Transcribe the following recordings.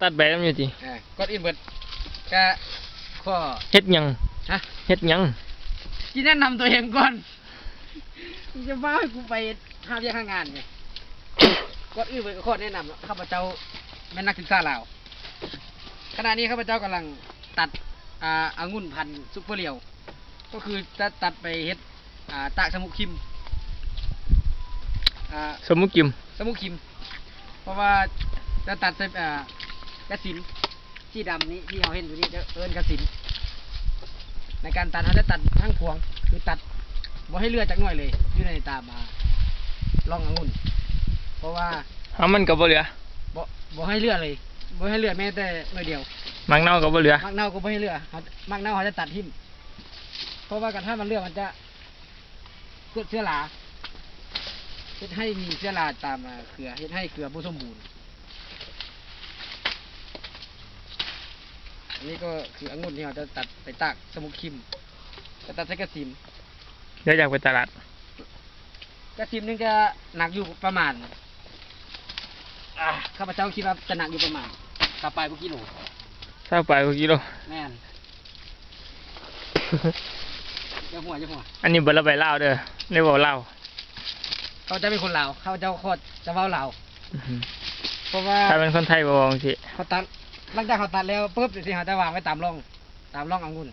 ຕັດໃບນຳຢູ່ຕິ? ເອີ ກ່ອນອື່ນເບິດ ກະຂໍ ເຮັດຫຍັງ? ຮະ? ເຮັດຫຍັງ? ຊິແນະນຳຕົວເອງກ່ອນ ມຶງຈະພາໃຫ້ກູໄປຫາວຽກຫາງານນີ້. ກ່ອນອື່ນເບິດກໍຂໍແນະນຳເນາະ ຂ້າພະເຈົ້າແມ່ນນັກສຶກສາລາວ. ຂະນະນີ້ຂ້າພະເຈົ້າກຳລັງຕັດ ອ່າ ອະງຸ່ນພັນຊຸບເປີລຽວ ກໍຄືຈະຕັດໄປເຮັດ ອ່າ ຕາກສະໝຸກຄິມ ອ່າ ສະໝຸກຄິມ ສະໝຸກຄິມ ເພາະວ່າຈະຕັດໃສ່ ອ່າ ກະສິມສີດຳນີ້ ທີ່ເຮົາເຫັນຢູ່ນີ້ ຈະເອີ້ນກະສິມ. ໃນການຕັດ ເຮົາຈະຕັດທັງພວງ ຄືຕັດບໍ່ໃຫ້ເຫຼືອຈັກໜ່ວຍເລີຍ ຢູ່ໃນຕາມ ອ່າ ຮ່ອງອະງຸ່ນ ເພາະວ່າ ເອົາ ມັນກໍບໍ່ເຫຼືອ ບໍ່ ບໍ່ໃຫ້ເຫຼືອເລີຍ ບໍ່ໃຫ້ເຫຼືອແມ້ແຕ່ໜ້ອຍດຽວ. ໝາກເນົ່າກໍບໍ່ເຫຼືອ ໝາກເນົ່າກໍບໍ່ໃຫ້ເຫຼືອ ເຮົາ ໝາກເນົ່າເຮົາຈະຕັດຖິ້ມ ເພາະວ່າກະຖ້າມັນເຫຼືອ ມັນຈະເກີດເຊື້ອລາ ເຮັດໃຫ້ມີເຊື້ອລາຕາມ ເອີ ເຄືອ ເຮັດໃຫ້ເຄືອບໍ່ສົມບູນ. ອັນນີ້ກໍຄືອະງຸ່ນທີ່ເຮົາຈະຕັດໄປຕາກສະໝຸກຄິມ ຈະຕັດໃສ່ກະສິມ ແລ້ວຢາກໄປຕະຫຼາດ. ກະສິມໜຶ່ງຈະໜັກຢູ່ປະມານ ອ່າ ຂ້າພະເຈົ້າຄິດວ່າຈະໜັກຢູ່ປະມານຊາວປາຍກວ່າກິໂລ ຊາວປາຍກວ່າກິໂລ. ແມ່ນ ຢ່າຫົວ ຢ່າຫົວ. ອັນນີ້ບໍ່ລະໄບລາວເດີ ໄດ້ເວົ້າລາວ. ເຂົາເຈົ້າເປັນຄົນລາວ ເຂົາເຈົ້າຂໍຈະເວົ້າລາວ ອືຮຶ ເພາະວ່າ ຖ້າເປັນຄົນໄທບໍ່ເວົ້າຈັ່ງຊີ້. ເຂົາຕັດ ຫຼັງຈາກເຂົາຕັດແລ້ວປຶບ ຈັ່ງຊີ້ ເຮົາຈະວາງໄວ້ຕາມຮ່ອງ ຕາມຮ່ອງອະງຸ່ນ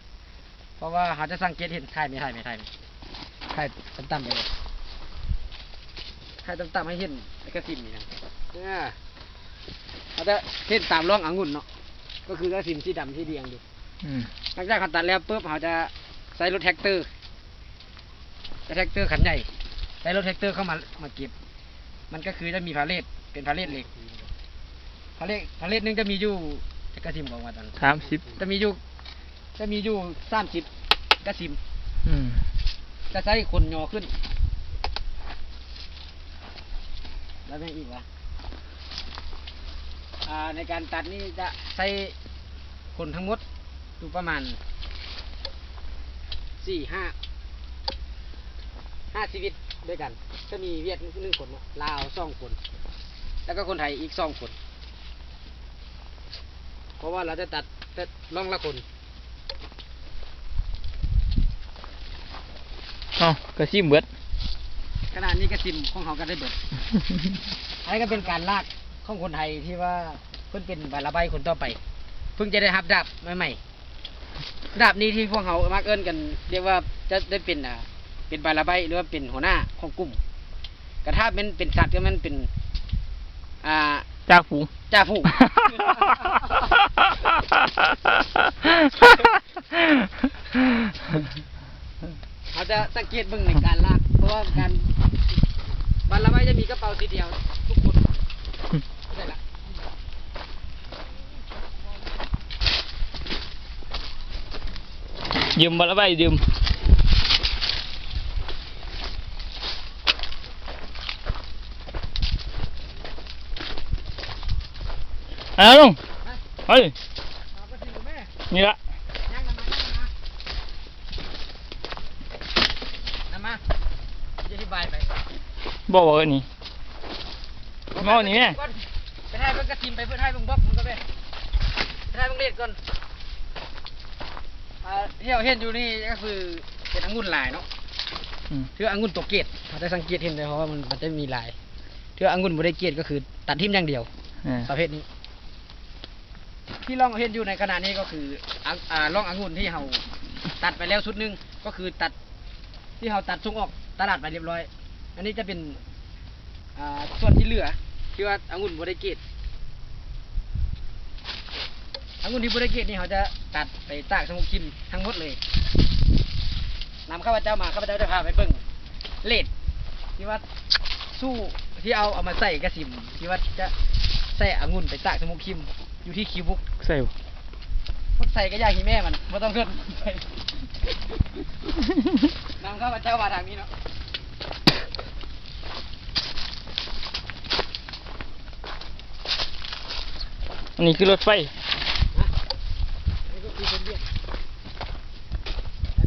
ເພາະວ່າເຮົາຈະສັງເກດເຫັນ ຖ່າຍແມ່ ຖ່າຍແມ່ ຖ່າຍແມ່ ຖ່າຍຕ່ຳໆໄປເລີຍ ຖ່າຍຕ່ຳໆໃຫ້ເຫັນກະສິມນີ້ນະ ເອີ ເຮົາຈະເຫັນຕາມຮ່ອງອະງຸ່ນເນາະ ກໍຄືກະສິມສີດຳທີ່ລຽງຢູ່. ອືມ ຫຼັງຈາກເຮົາຕັດແລ້ວປຶບ ເຮົາຈະໃຊ້ລົດແທກເຕີ ໃຊ້ແທກເຕີຄັນໃຫຍ່ ໃຊ້ລົດແທກເຕີເຂົ້າມາ ມາເກັບ ມັນກໍຄືຈະມີພາເລດ ເປັນພາເລດເຫຼັກ ພາເລດ ພາເລດໜຶ່ງຈະມີຢູ່ ຈັກກະສິມຂອງວ່າຕອນ ສາມສິບ ຈະມີຢູ່ ຈະມີຢູ່ສາມສິບກະສິມ. ອືມ ຈະໃຊ້ຄົນຍໍຂຶ້ນ ແລ້ວແມ່ນອີກວະ ອ່າ ໃນການຕັດນີ້ຈະໃຊ້ຄົນທັງໝົດຢູ່ປະມານສີ່ ຫ້າ ຫ້າຊີວິດດ້ວຍກັນ ຈະມີຫວຽດໜຶ່ງຄົນເນາະ ລາວສອງຄົນ ແລ້ວກໍຄົນໄທອີກສອງຄົນ ເພາະວ່າລາວຈະຕັດແຕ່ຮ່ອງລະຄົນ. ເອົ້າ ກະສິມເບິດ ຂະນະນີ້ກະສິມຂອງເຮົາກໍໄດ້ເບິດ. ອັນນີ້ກໍເປັນການລາກຂອງຄົນໄທທີ່ວ່າເພິ່ນເປັນບາລາໄບຄົນຕໍ່ໄປ ເພິ່ງຈະໄດ້ຮັບດາບໃໝ່ໆ. ດາບນີ້ທີ່ພວກເຮົາມັກເອີ້ນກັນ ຮຽກວ່າຈະໄດ້ເປັນ ອ່າ ເປັນບາລາໄບ ຫຼືວ່າເປັນຫົວໜ້າຂອງກຸ່ມ. ກະຖ້າແມ່ນເປັນສັດ ກໍແມ່ນເປັນ ອ່າ ຈ່າຝູງ ຈ່າຝູງ. ເຮົາຈະສັງເກດເບິ່ງໃນການລາກ ເພາະວ່າການ ບາລາໄບຈະມີກະເປົາສີດຽວທຸກຄົນ. ໃສ່ລະ ຢືມບໍ່ລະໄບ ຢືມ. ເອົາລົງ ເອີ ນີ້ລະ ນຳມາ ອະທິບາຍໄປ ບໍ່ວ່າອັນນີ້ ເວົ້ານີ້ແມ່ ໄປຖ່າຍເບິ່ງກະສິມ ໄປຖ່າຍເບິ່ງບລັອກມັນກ່ອນເວີຍ ໄປຖ່າຍເບິ່ງເລດກ່ອນ. ອ່າ ທີ່ເຮົາເຫັນຢູ່ນີ້ກໍຄືເປັນອະງຸ່ນລາຍເນາະ ອືມ ຖືວ່າອະງຸ່ນຕົກເກດ ເຮົາຈະສັງເກດເຫັນໄດ້ ເພາະວ່າມັນ ມັນຈະມີລາຍ ຖືວ່າອະງຸ່ນບໍ່ໄດ້ເກດ ກໍຄືຕັດຖິ້ມຢ່າງດຽວ ເອີ ປະເພດນີ້. ທີ່ລອງເຫັນຢູ່ໃນຂະນະນີ້ກໍຄື ອາ ອາ ລອງອະງຸ່ນທີ່ເຮົາຕັດໄປແລ້ວຊຸດໜຶ່ງ ກໍຄືຕັດ ທີ່ເຮົາຕັດສົ່ງອອກຕະຫຼາດໄປລຽບລ້ອຍ. ອັນນີ້ຈະເປັນ ອ່າ ສ່ວນທີ່ເຫຼືອ ທີ່ວ່າອະງຸ່ນບໍ່ໄດ້ເກດ. ອະງຸ່ນທີ່ບໍ່ໄດ້ເກດນີ້ ເຮົາຈະຕັດໄປຕາກສະໝຸກຄິມທັງໝົດເລີຍ. ນຳຂ້າພະເຈົ້າມາ ຂ້າພະເຈົ້າຈະພາໄປເບິ່ງເລດ ທີ່ວ່າ ສູ້ ທີ່ເອົາ ເອົາມາໃສ່ກະສິມ ທີ່ວ່າຈະໃສ່ອະງຸ່ນໄປຕາກສະໝຸກຄິມ ຢູ່ທີ່ຄິວບຸກ. ໃສ່ບໍ່? ພວກໃສ່ກໍຢ່າຂີ້ແມ່ມັນ ບໍ່ຕ້ອງສົນໃຈ. ນຳຂ້າພະເຈົ້າມາທາງນີ້ເນາະ. ອັນນີ້ຄືລົດໄຟ. ຮະ? ອັນນີ້ກໍຄືເປັນວຽກ.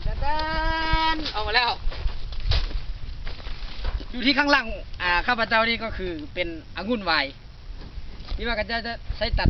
ແຕ່ນໆ ອອກມາແລ້ວ. ຢູ່ທີ່ຂ້າງຫຼັງ ອ່າ ຂ້າພະເຈົ້ານີ້ກໍຄືເປັນອະງຸ່ນວາຍ ທີ່ວ່າເຂົາເຈົ້າຈະໃຊ້ຕັດ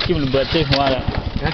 ງກິນລະເບີດໃສ່ຫົວແລ້ວ. ຮະ?